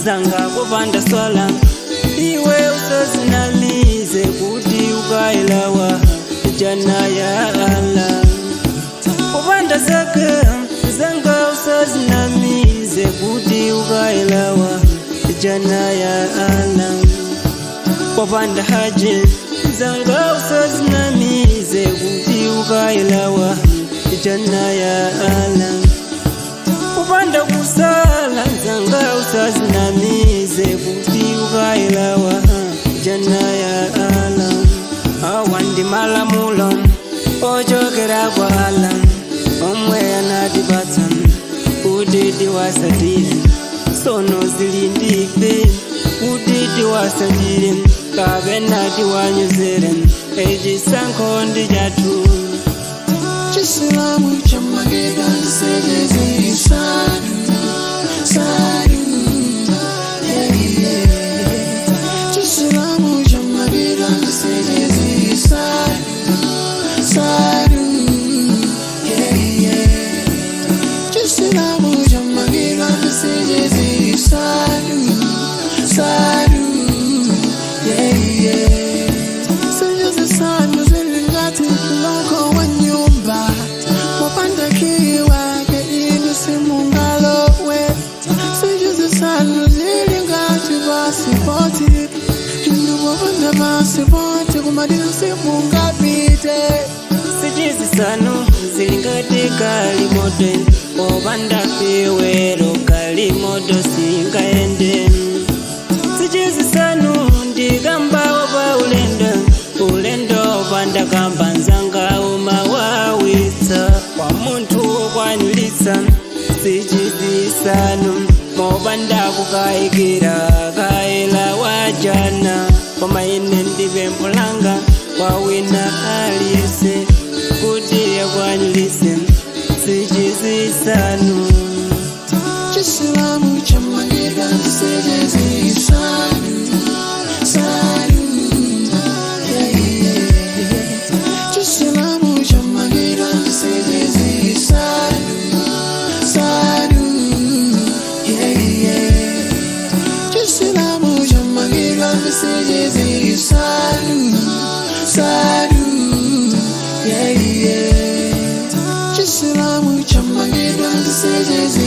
Zanga kupanda swala, iwe usazinamize kuti ukailawa jana ya Allah. Kupanda zaka, zanga usazinamize kuti ukailawa jana ya Allah. Kupanda haji, zanga usazinamize kuti ukailawa jana ya Allah. Kupanda kusala, zanga usazinamize kuti ukailawa jana ya Allah. Awa ndi malamulo ochokera kwa Allah omwe anatipatsa kuti tiwasatire. Sono zili ndife kuti tiwasatire kapena tiwanyozere, echisankho ndi chathu. Chisilamu chamangidwa nsichi zisanu, sanu, yeah. Chisilamu chamangidwa nsichi zisanu, sanu, yeah. Chisilamu chamangidwa nsichi zisanu, sanu, yeah. Nsichi zisanu zili ngati mlango wa nyumba, mopanda kiyi wake inu simungalowe. Nsichi zisanu zili ngati pasipoti, inu mopanda pasipoti kumadina simungapite. Nsichi zisanu zili ngati galimoto, popanda fuel galimoto singaende. Nsichi zisanu ndi kamba pa ulendo, ulendo opanda kamba nzanga umawawitsa. Kwa munthu wokwanilitsa nsichi zisanu mopanda kukayikira kaela wajana. Koma ine ndipempho langa kwa wina aliyense kuti akwanilitse nsichi zisanu. Chisilamu chamangidwa nsichi zisanu, sanu, yeah. Chisilamu chamangidwa nsichi zisanu, sanu, yeah. Chisilamu chamangidwa nsichi zisanu, sanu, yeah. Chisilamu chamangidwa nsichi.